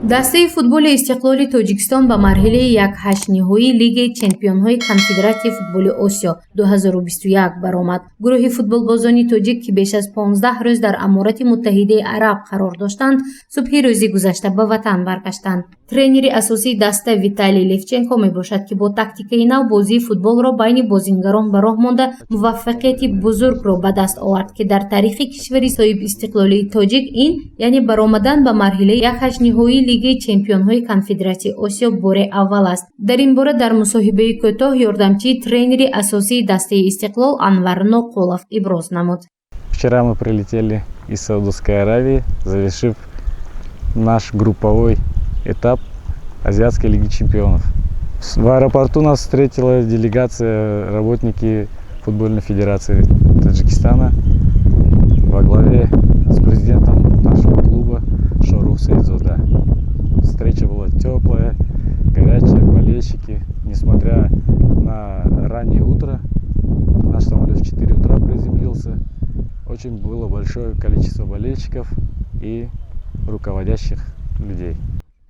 Дастаи футболи Истиқлоли Тоҷикистон ба марҳилаи якҳаштниҳоии Лигаи чемпионҳои Конфедератсияи футболи Осиё 2021 баромад. Гурӯҳи футболбозони тоҷик, ки беш аз 15 рӯз дар Аморати Муттаҳидаи Араб қарор доштанд, субҳи рӯзи гузашта ба ватан баргаштанд. Тренери асосии даста Виталий Левченко мебошад, ки бо тактикаи нав бозии футболро байни бозингарон ба роҳ монда, муваффақияти бузургро ба даст овард, ки дар таърихи кишвари соҳибистиқлолии тоҷик ин, яъне баромадан ба марҳилаи якҳаштниҳоии Лигаи чемпионҳои Конфедератсияи Осиё, бори аввал аст. Дар ин бора дар мусоҳибаи кӯтоҳ ёрдамчии тренери асосии дастаи Истиқлол Анвар Ноқулов иброз намуд. Вчера мы прилетели из Саудовской Аравии, завершив наш групповой этап Азиатской лиги чемпионов. В аэропорту нас встретила делегация, работники футбольной федерации Таджикистана во главе с президентом нашего клуба Шорух Саидзода. Встреча была теплая, горячая, болельщики, несмотря на раннее утро, наш самолет в 4 утра приземлился, очень было большое количество болельщиков и руководящих людей.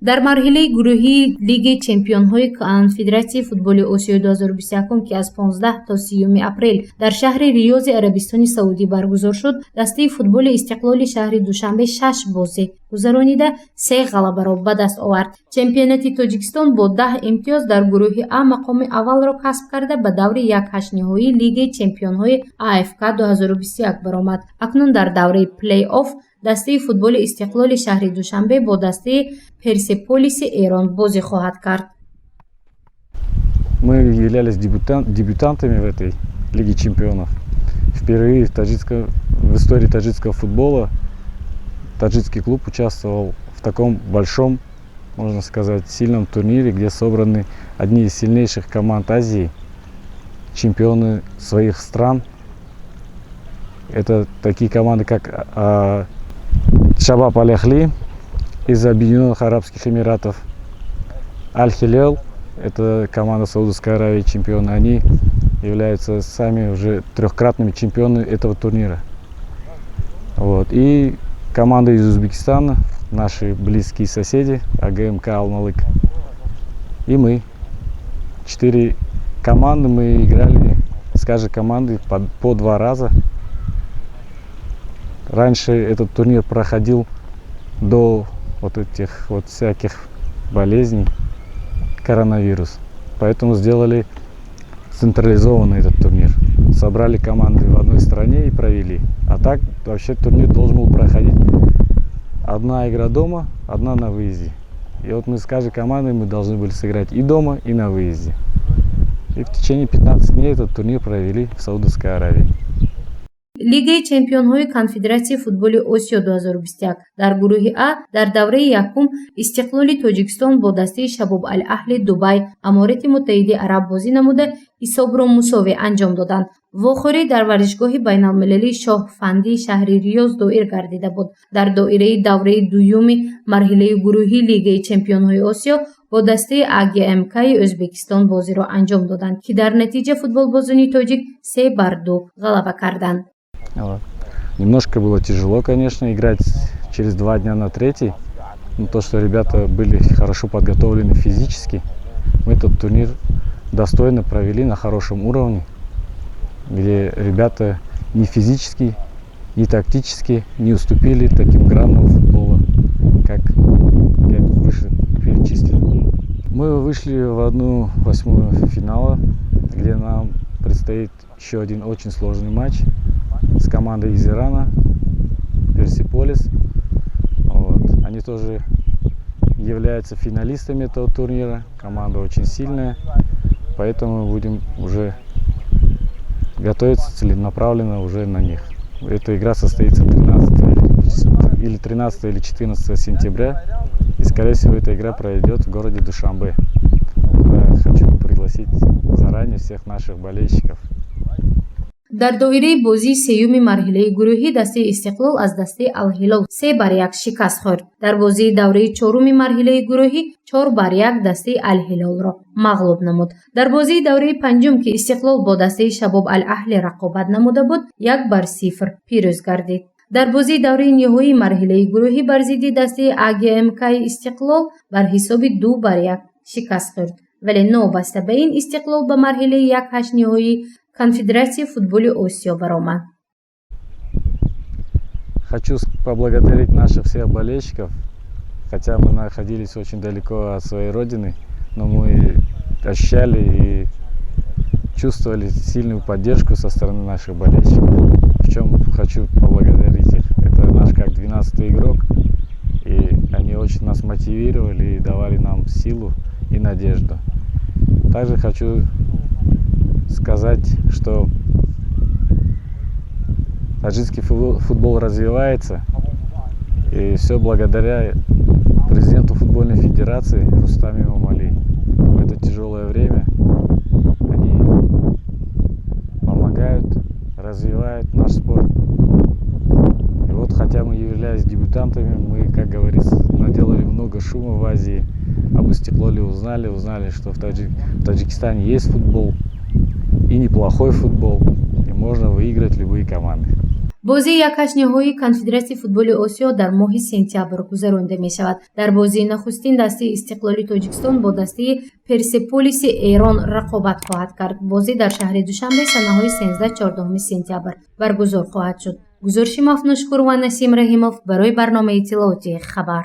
Дар марҳилаи гурӯҳии Лигаи чемпионҳои Конфедератсияи футболи Осиёи 2021, ки аз 15 то 30 апрел дар шаҳри Риёзи Арабистони Саудӣ баргузор шуд, дастаи футболи Истиқлоли шаҳри Душанбе шаш бозӣ гузаронида, се ғалабаро ба даст овард. Чемпионати Тоҷикистон бо 10 имтиёз дар гурӯҳи А мақоми аввалро касб карда, ба даври якҳаштниҳоии Лигаи чемпионҳои АФК 2021 баромад. Акнун дар давраи плей-офф дастаи футболи Истиқлоли шаҳри Душанбе бо дастаи Персеполиси Эрон бозӣ хоҳад кард. Мы являлись дебютантами в этой Лиге чемпионов. Впервые в истории таджикского футбола таджикский клуб участвовал в таком большом, можно сказать, сильном турнире, где собраны одни из сильнейших команд Азии, чемпионы своих стран. Это такие команды, как Шабаб Аль-Ахли из Объединенных Арабских Эмиратов, Аль-Хилел, это команда Саудовской Аравии, чемпионы, они являются сами уже трехкратными чемпионами этого турнира. Вот. И команда из Узбекистана, наши близкие соседи, АГМК Алмалык. И мы. Четыре команды, мы играли с каждой командой по два раза. Раньше этот турнир проходил, до вот этих вот всяких болезней, коронавирус. Поэтому сделали централизованный этот турнир. Собрали команды в одной стране и провели. А так вообще турнир должен был проходить: одна игра дома, одна на выезде. И вот мы с каждой командой мы должны были сыграть и дома, и на выезде. И в течение 15 дней этот турнир провели в Саудовской Аравии. Лигаи чемпионҳои Конфедератсияи футболи Осиё 2021 дар гурӯҳи А дар давраи якум Истиқлоли Тоҷикистон бо дастаи Шабоб Ал-Аҳли Дубай, Аморати Муттаҳидаи Араб, бозӣ намуда, ҳисобро мусовӣ анҷом доданд. Вохӯрӣ дар варзишгоҳи байналмилалии Шоҳ Фандии шаҳри Риёз доир гардида буд. Дар доираи давраи дуюми марҳилаи гурӯҳии Лигаи чемпионҳои Осиё бо дастаи АГМКи Ӯзбекистон бозиро анҷом доданд, ки дар натиҷа футболбозони тоҷик 3-2 ғалаба карданд. Вот. Немножко было тяжело, конечно, играть через 2 дня на третий. Но то, что ребята были хорошо подготовлены физически, мы этот турнир достойно провели на хорошем уровне, где ребята ни физически, ни тактически не уступили таким грандам футбола, как я выше перечислил. Мы вышли в одну восьмую финала, где нам предстоит еще один очень сложный матч с командой из Ирана, Персеполис. Вот. Они тоже являются финалистами этого турнира. Команда очень сильная, поэтому мы будем уже готовиться целенаправленно уже на них. Эта игра состоится 13 или 13 или 14 сентября. И, скорее всего, эта игра пройдет в городе Душанбе. Куда хочу пригласить заранее всех наших болельщиков. Дар доираи бозии сеюми марҳилаи гурӯҳӣ дастаи Истиқлол аз дастаи Алҳилол 3-1 шикаст хӯрд. Дар бозии давраи чоруми марҳилаи гурӯҳӣ 4-1 дастаи Алҳилолро мағлуб намуд. Дар бозии давраи панҷум, ки Истиқлол бо дастаи Шабоб Ал-Аҳли рақобат намуда буд, 1-0 пирӯз гардид. Дар бозии давраи ниҳоии марҳилаи гурӯҳӣ бар зидди дастаи АГМК Истиқлол бар ҳисоби 2-1 шикаст хӯрд. Вале новобаста ба ин, Истиқлол ба марҳилаи як ҳашт ниҳоии Конфедератсияи футболи Осиё баромад. Хочу поблагодарить наших всех болельщиков. Хотя мы находились очень далеко от своей родины, но мы ощущали и чувствовали сильную поддержку со стороны наших болельщиков. В чем хочу поблагодарить их. Это наш как 12-й игрок, и они очень нас мотивировали и давали нам силу и надежду. Также хочу сказать, что таджикский футбол развивается, и все благодаря президенту футбольной федерации Рустаме Эмомали. В это тяжелое время они помогают, развивают наш спорт. И вот, хотя мы являлись дебютантами, мы, как говорится, наделали много шума в Азии. Об Истиклоле узнали, узнали, что в Таджикистане есть футбол, и неплохой футбол, и можно выиграть любые команды. Бозии якҳаштниҳоии Конфедератсияи футболи Осиё дар моҳи сентябр гузаронида мешавад. Дар бозии нахустин дастаи Истиқлоли Тоҷикистон бо дастаи Персеполиси Эрон рақобат хоҳад кард. Бозӣ дар шаҳри Душанбе санаҳои 13-14 сентябр баргузор хоҳад шуд. Гузориши Мафнушкур ва Насим Раҳимов барои барномаи иттилоотии Хабар.